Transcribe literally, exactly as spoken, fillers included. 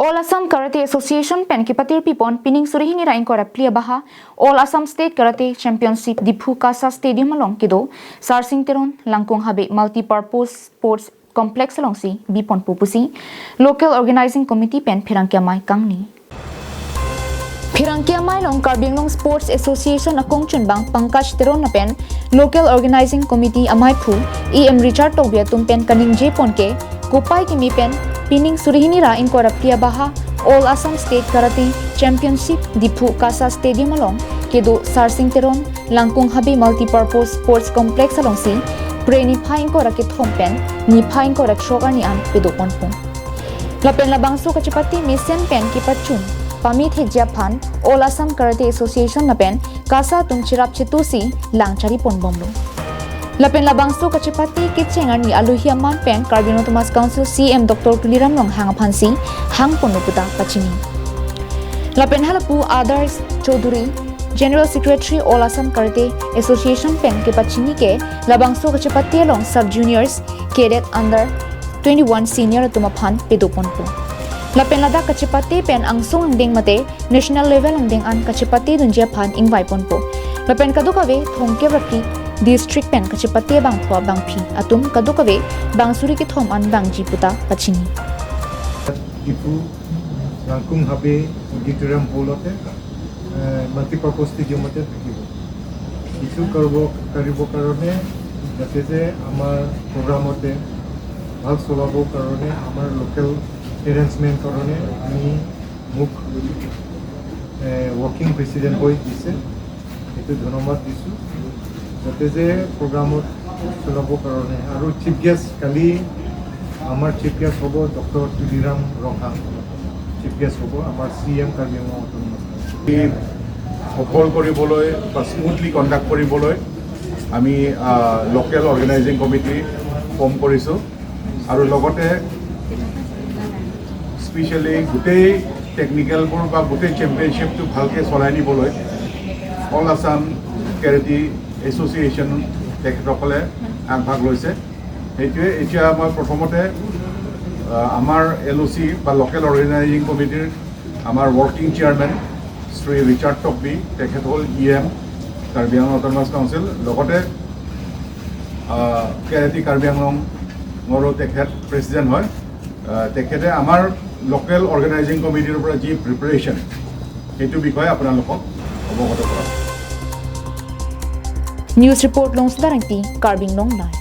All Assam Karate Association pen kepatir pipon pining suri hini ra ingkoi ra phli abaha All Assam State Karate Championship Diphu KASA Stadium along kedo Sarsing Teron Langkung Habe Multipurpose Sports Complex alongsi biponpo pusi Local Organizing Committee pen pherangke amei kangni. Pherangke amei along Karbi Anglong Sports Association akongchunbang Pankaj Teron lapen Local Organizing Committee ameiphu E M Richard Tokbi atum pen kaningjepon ke kopai kimi pen pining suri hini ra ingkoi ra phli abaha All Assam State Karate Championship Diphu KASA Stadium along kedo Sarsing Teron Langkung Habe Multipurpose Sports Complex alongsi Phre niphai ingkoi ra kethom pen niphai ingkoi ra throk arni an pedoponpo. Lapen labangso kachepate mesen pen kepachun pame thekji aphan All Assam Karate Association lapen KASA atum cherap chetusi lang chariponbomlo. Lapen labangso kachepate kecheng arni alohi aman pen Karbi Anglong Autonomous Council C E M Doctor Tuliram Ronghang aphansi hangponlo puta pachini. Lapen halapu Adarsh Choudhury, General Secretary All Assam Karate Association pen kepachini ke labangso kachepate along sub juniors, cadet under twenty-one senior atum aphan pedoponpo. Lapen ladak kachepate pen angsong angdeng mate national level angdeng an kachepate dunji aphan ingvaiponpo. Lapen kadokave thomkep ra phli district pen kachepate bangpho bangphi atum kadokave bangsuri kethom an vangji puta pachini. Diphu Langkung Habe Auditorium Hall-তে, এ, মাল্টিপাৰপাছ ষ্টেডিয়ামতে থাকিব। কিছু কৰিব, কৰিবৰ কাৰণে, যাতে যে আমাৰ প্ৰগ্ৰামতে ভাল চলাবৰ কাৰণে, আমাৰ লোকেল এৰেঞ্জমেণ্ট কাৰণে আমি মোক, এ, ৱৰ্কিং প্ৰেচিডেণ্ট হৈ দিছে। এইটো ধন্যবাদ দিছোঁ, যাতে যে প্ৰগ্ৰামত চলাবৰ কাৰণে। আৰু চিফ গেষ্ট, কালি আমাৰ চিফ গেষ্ট হ'ব ডক্টৰ তুলিৰাম ৰংহাং, চিফ গেষ্ট হ'ব আমাৰ চি এম কাৰ্বি আংলং অট'নমাছ। এই সফল কৰিবলৈ বা স্মুথলি কণ্ডাক্ট কৰিবলৈ আমি, আহ, লোকেল অৰ্গেনাইজিং কমিটি ফৰ্ম কৰিছোঁ আৰু লগতে স্পেচিয়েলি গোটেই টেকনিকেলবোৰ বা গোটেই চেম্পিয়নশ্বিপটো ভালকৈ চলাই নিবলৈ অল আছাম কেৰেটি এছ'চিয়েশ্যন তেখেতসকলে আগভাগ লৈছে। সেইটোৱে এতিয়া মই প্ৰথমতে, আহ, আমাৰ এল অ' চি বা লোকেল অৰ্গেনাইজিং কমিটিৰ আমাৰ ৱৰ্কিং চেয়াৰমেন শ্ৰী ৰিচাৰ্ড টকবি, তেখেত হ'ল E M Karbi Anglong autonomous council, লগতে, আহ, কেৰেটি কাৰ্বি আংলঙৰো তেখেত প্ৰেচিডেণ্ট হয়। আহ, তেখেতে আমাৰ লোকেল অৰ্গেনাইজিং কমিটিৰ পৰা যি প্ৰিপেৰেশ্যন, সেইটো বিষয়ে আপোনালোকক অৱগত কৰাব। News report Longsda Rengpi, Karbi Anglong Live.